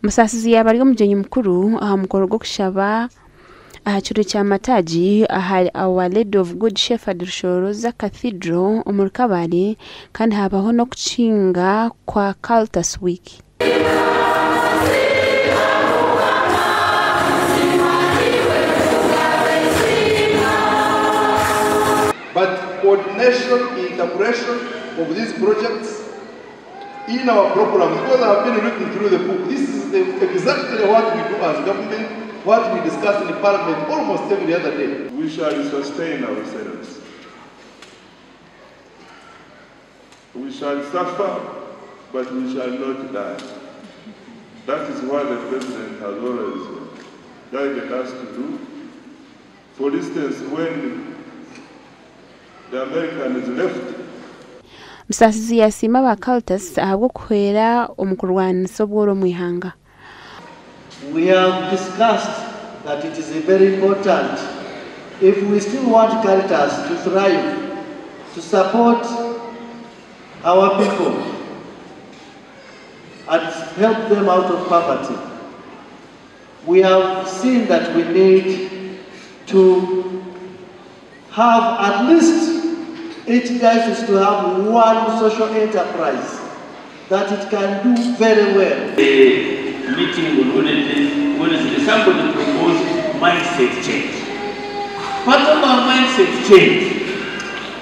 Musasizi yaaba ari omugyenyi mukuru aha mukoro gw'okushaba aha kiro kya Mataagi ahari Our Lady of Good Shepherd Rushoroza Cathedral omuri Kabale kandi habaho n'okukinga kwa Cultus Week. But coordination, integration of these projects in our programs, because I have been looking through the book, this is exactly what we do as government, what we discuss in parliament almost every other day. We shall sustain ourselves. We shall suffer, but we shall not die. That is what the president has always guided us to do. For instance, when the Americans left, Musasizi yasiima aba Caritas ahabw'okuhwera omu kurwanisa obworo omu ihanga. We have discussed that it is very important if we still want Caritas to thrive, to support our people and help them out of poverty. We have seen that we need to have at least each diocese to have one social enterprise that it can do very well. The meeting on Wednesday, somebody proposed mindset change. Part of our mindset change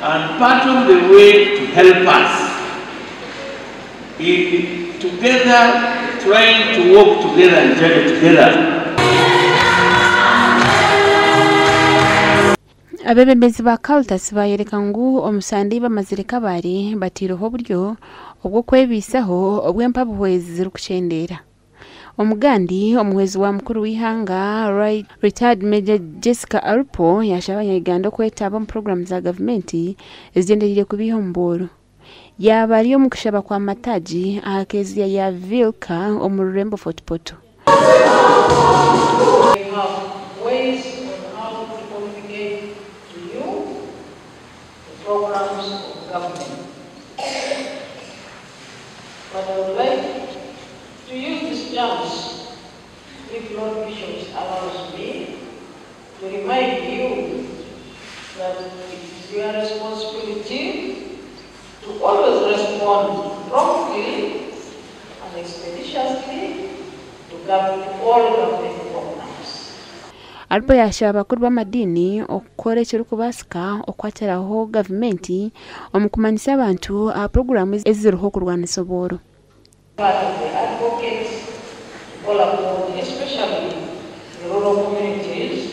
and part of the way to help us in together, trying to work together and journey together. Abeebembezi ba Caritas bayoreka ngu omusande ei bamazire Kabale bataireho oburyo obw'okwebiisaho obw'empabuhwezi zirikukyendeera. Omugandi, omuhwezi wa mukuru w'eihanga Retired Major Jessica Alupo yashaba abanya-Uganda okwetaba omu puroguraamu za gavumenti ezigyendereire kubiiha omu bworo. Yaaba ari omu kushaba kwa Mataagi aha keeziya ya Vilka omu rurembo Fort Portal. We have ways on how to communicate to you the programs of government. But I would like to use this chance, if Lord Bishops allows me, to remind you that it is your responsibility to always respond promptly and expeditiously to all government programs. Alupo yashaba abakuru b'amadiini okukora ekirikubaasika okukwatiraho gavumenti omu kumanyisa abantu aha puroguraamu eziriho okurwanisa obworo. Part of the advocates to call upon, especially the rural communities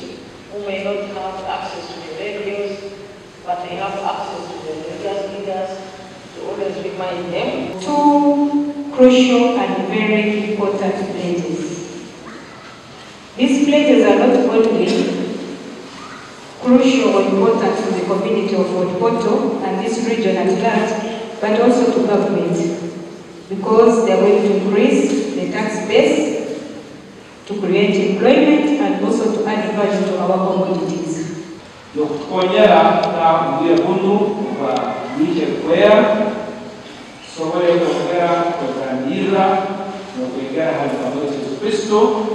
who may not have access to the radios, but they have access to the religious leaders, to always remind them. Two crucial and very important pledges. These pledges are not only crucial or important to the community of Fort Portal and this region at large, but also to government, because they are going to increase the tax base, to create employment, and also to add value to our commodities. Nokutukonyera na obwire bunu bwa kwera tusobole kwongera kwetambirra n'okwegera hali Mukama Yesu Kristo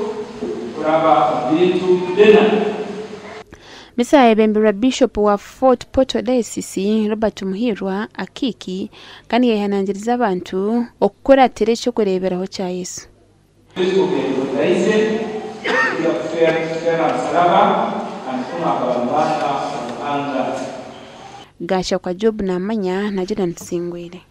kuraba omu bintu bina. Misa yayebemberwa Bishop wa Fort Portal Diocese Robert Muhirwa Akiiki kandi yayehanangiriza abantu okukuratira ekyokureeberaho kya Yesu. Kristo kayetondaize kuja kufera msalaba anatuma akabalwana Ruhanga. Gashakwa Job namanya nagira ntusingwire.